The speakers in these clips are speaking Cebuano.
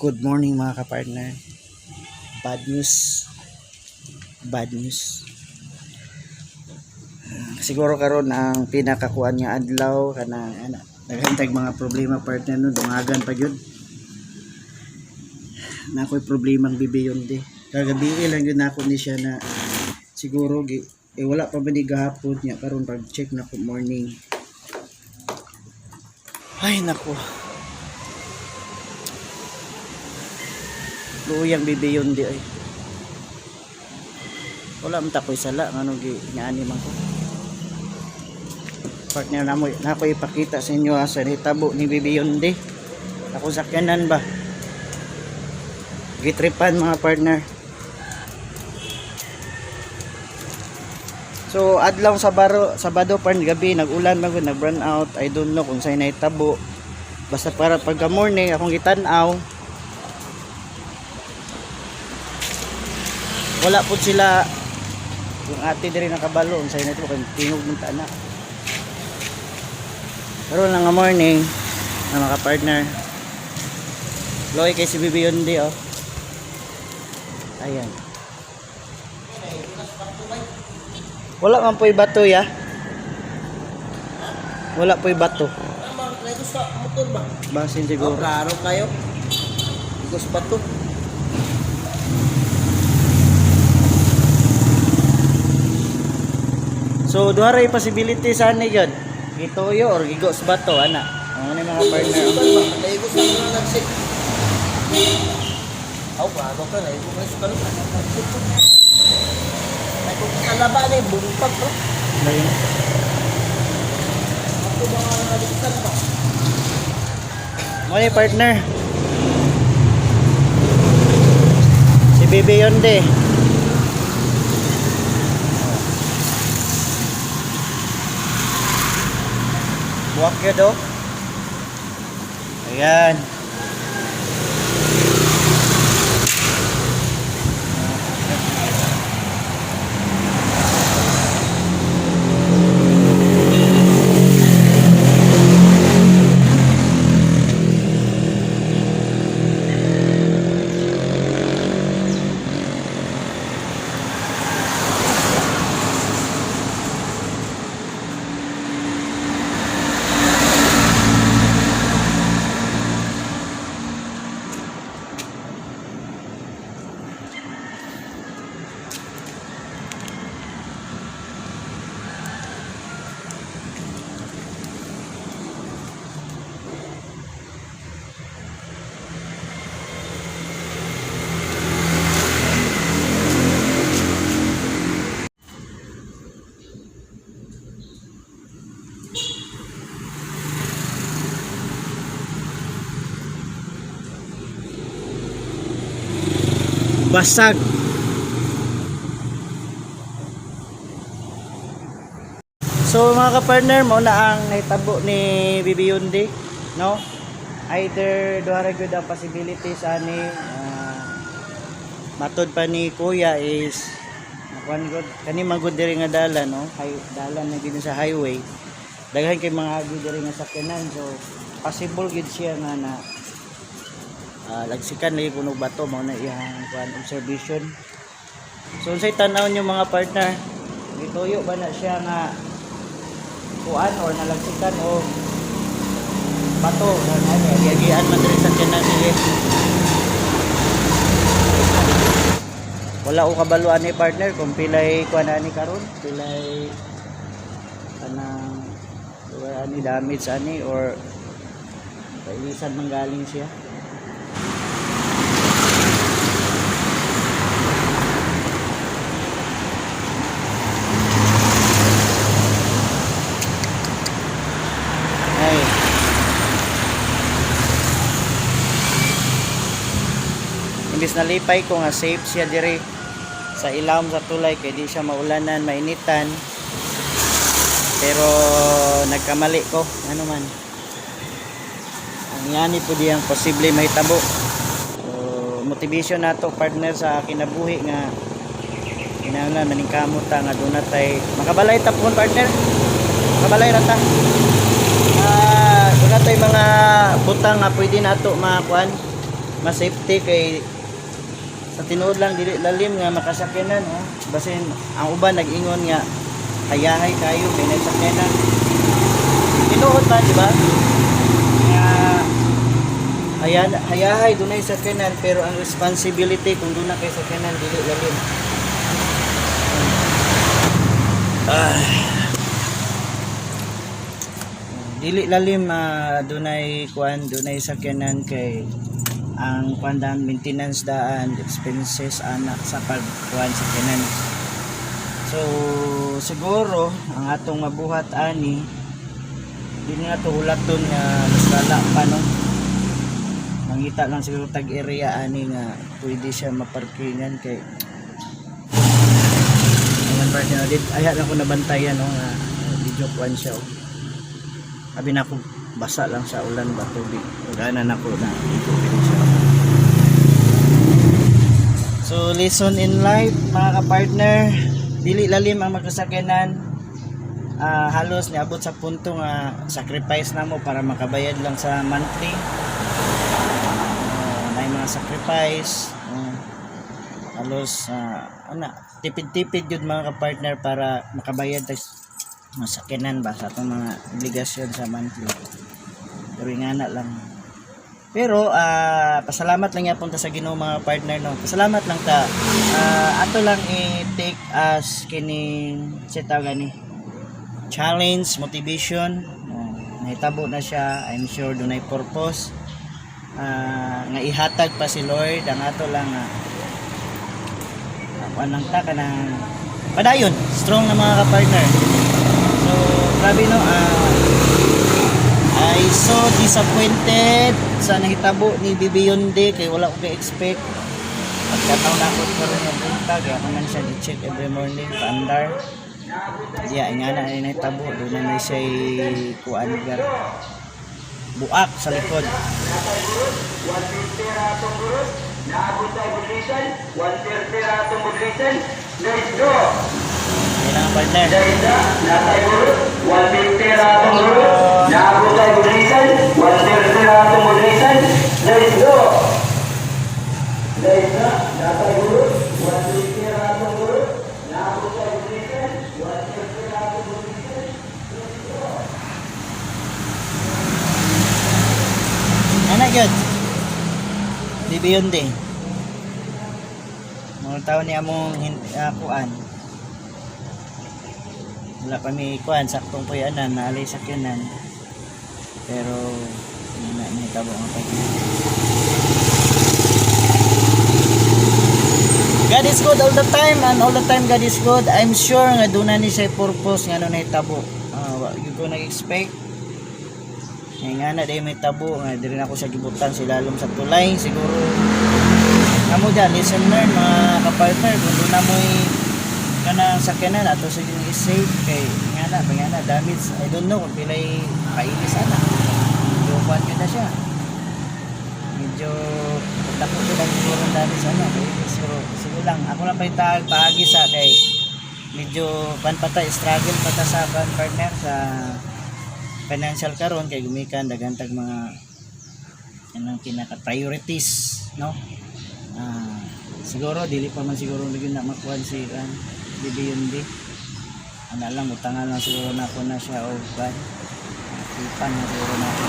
Good morning, mga kapartner. Bad news. Bad news. Siguro karon ang pinakakuan nga adlaw kanang ana daghan tag mga problema, partner, no, dungagan pa gyud. Na ako'y problemang bibiyonde. Kagabi lang gyud nako ni siya na siguro gi eh, wala pa ba ni gahapon niya karon pag check na ko morning. Ay nako. Luyang bibiyonde ay. Wala man ta ko'y sala ngano gi ngani man ko. Partner, namo na ako ipakita sa inyo ha, sa nitabo ni Bibiyonde. Ako sakyanan ba? Gitripan, mga partner. So adlaw sa baro Sabado pan gabi nag-ulan man gud, nag-brown out. I don't know kung sa'y nahitabo. Basta para pagka morning akong gitan-aw, wala pud sila. Yung ate diri nakabalo unsay nahitabo kay tingog man ta na. Karon lang nga morning na mga partner. Loy kay si Bibi Yondi oh. Ayan. Wala man po'y bato ya. Wala po'y bato. Tama, ko sa motor ba? Basin Oh, siguro. klaro kayo. Igos ba to? So duha ra possibility sa ani gyud. Gituyo or gigos bato ana. Ang ano mga partner. Oh. Ba? Naigos na nga nagsik. Aw, klaro ka. Naigos na sa nagsik ko. Ay, kung kalaba na yung bungpag bro. Lain. Ako ba nga naligtan ba? Mo ni partner. Si Bibi Yonde. Buwak yun oh. Ayan. Basag. So mga ka-partner, mo na ang nahitabo ni Bibi Yundi, no? Either duha ra gyud ang possibility sa ani, matod pa ni Kuya is nakuan gud kani man gud diri nga dalan, no? Hay, dalan na gid sa highway. Daghan kay mga agi diri nga sakyanan, so possible gid siya nga na lagsikan lagi kuno bato. Mao na iyang kuan observation. So unsay tan-aw nyo, mga partner? Gituyo ba na siya nga kuan or nalagsikan o bato na agi-agian man diri sa tiyanan? Sige, wala ko kabalo ani, partner, kung pilay kuan ani karon, pilay kanang duwa ani damage ani or pailisan man galing siya. Ay, imbis nalipay ko nga safe siya diri sa ilawom sa tulay kay di siya maulanan, mainitan, pero nagkamali ko. Ano man ang yani po diyang posible mahitabo. So motivation nato, partner, sa kinabuhi nga kinahanglan maningkamot ta nga doon natay makabalay ta pohon, partner, makabalay ra ta. Ah, doon natay mga butang nga pwede nato makuan. Mas safety kay sa tinuod lang dili lalim nga makasakyanan, oh. Basin ang uban nag-ingon nga hayahay kayo kay nagsakyanan. Tinuod ba, di ba? Nga hayahay dunay sakyanan, pero ang responsibility kung duna kay sakyanan dili lalim. Ah. Dili lalim, dunay kuan, dunay sakyanan kay ang kuan daan, maintenance daan, expenses anak sa pagkuan sakyanan. So siguro ang atong mabuhat ani, dili na to ulaton nga mas lala pa, no? Mangita lang siguro tag area ani nga pwede siya maparkingan kay ayan, partner, dit ayan ako nabantayan, no, nga video kuan siya, oh. Abi na ako, basa lang sa ulan ba, tubig. Gana na ko na tubig siya. So lesson in life, mga kapartner, dili lalim ang magkasakyanan. Halos niabot sa punto nga sacrifice na mo para makabayad lang sa monthly. Na mga sacrifice. Halos ana tipid-tipid yun, mga kapartner, para makabayad tas masakyanan ba sa atong mga obligasyon sa monthly. Pero ingana lang. Pero pasalamat lang yapon ta sa Ginoo, mga partner, no. Pasalamat lang ta. Ato lang i-take as kining sa tawag gani, challenge, motivation. Oh, nahitabo na siya. I'm sure dunay purpose nga ihatag pa si Lord. Ang ato lang kuan lang ta kanang padayon, strong na, mga kapartner. So grabe, no, I so disappointed sa nahitabo ni Bibi Yonde kay wala ko ga-expect. Pagkataon na ako karon nga buntag, ako man siya gi-check every morning paandar. Diya ingana ay nahitabo, doon na siya kuan gar buak sa likod. 150 ra atong gurot. Naabot sa Budlisan. 130 ra atong Budlisan. Let's go. Yan ang partner. Daysa, nasa gurot. 150 ra atong gurot. Naabot sa Budlisan. 130 ra atong Budlisan. Let's go. Daysa, nasa gurot. 150 ra atong gurot. Naabot sa Budlisan. 130 ra atong Budlisan. Ana gyud. Bibi Yonde. Mga tao ni among kuan. Wala pa mi kuan, saktong puyanan, naalay sakyanan. Pero yun na nahitabo ang pag. God is good all the time and all the time God is good. I'm sure nga doon na ni siya purpose nga ano nahitabo. Wa gyud ko nag-expect. Nga nga na dahil may tabo nga diri na ako sa gibutan sa ilalom sa tulay siguro. Kamo dyan, lesson learn, mga kapartner, kung doon na mo'y kanang sakyanan ato sa yung i-save kay nga na damage. I don't know kung pilay kainis ana, medyo kuwan yun na siya, medyo dako ko lang siguro ang damage ana kay siguro siguro lang ako lang pa itag paagi sa kay medyo pan pa ta, struggle pa ta sa pan, partner, sa financial karon kay gumikan daghan tag mga kanang kinaka priorities, no? Siguro dili pa man siguro gyud na makuan si kan Bibi Yundi. Ana lang, utangan lang siguro na ako na siya og kan ipan na siguro na ako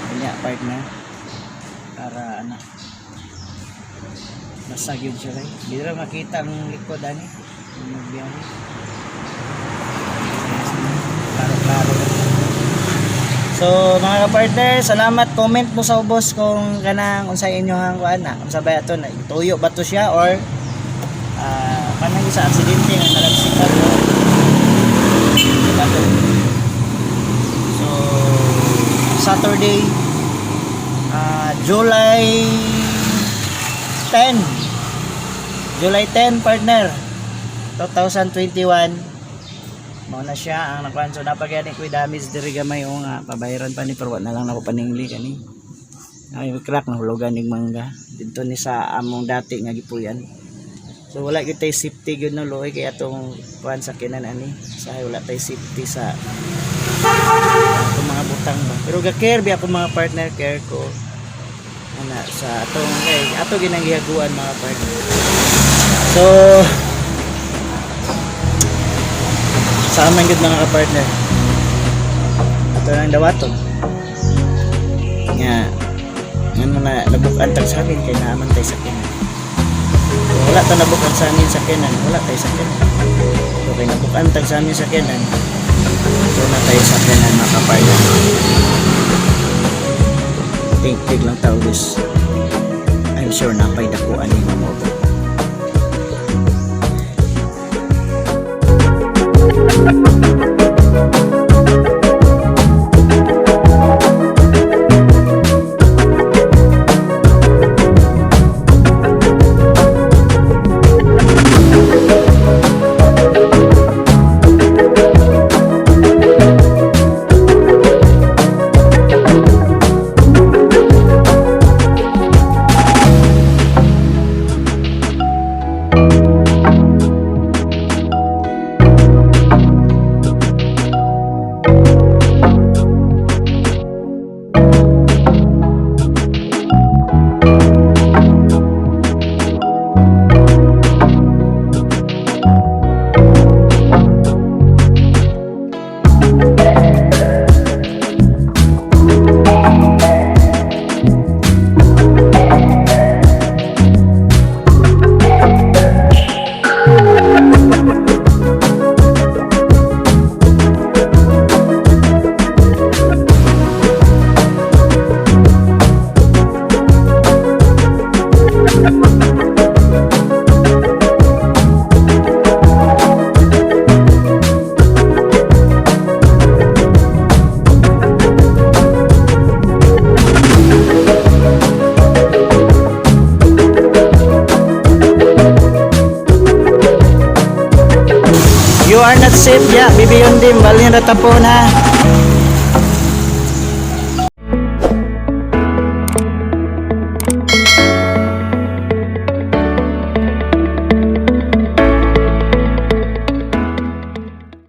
kanya, partner, para ana basag yun siya kay di ra makita ang likod ani kung magbiyahe, klaro klaro. So mga ka-partner, salamat. Comment mo sa ubos kung kanang unsa inyohang kuan na. Unsa ba ato na tuyo ba to siya or kanang sa aksidente nga nalagsikan mo. Diba to? So Saturday, July 10. July 10, partner, 2021. Mao na siya ang nakuan. So napagyani ko'y damage diri gamay o nga pabayaran pa ni, pero wa na lang nako paningli kani. Ay crack na hulugan ning mangga didto ni sa among dati nga gipuyan. So wala gyud tay safety gyud, no, luoy kay atong kuan sa kinan ani sa wala tay safety sa atong mga butang ba. Pero ga care biya ako, mga partner, care ko. Ana sa atong kay ato ginang gihaguan, mga partner. So sa aman gud, mga kapartner, ato nang dawaton nga ngano na nabukan tag samin kay naaman tay sakyanan. Kung wala ta nabukan sa amin sakyanan, wala tay sakyanan. So kay nabukan tag sa amin sakyanan, so na tayo sakyanan, mga kapartner. Think big lang tao guys. I'm sure napay dakuan ni mga motor. You are not safe ya, Bibi Yondim, balhin ra tapon ha.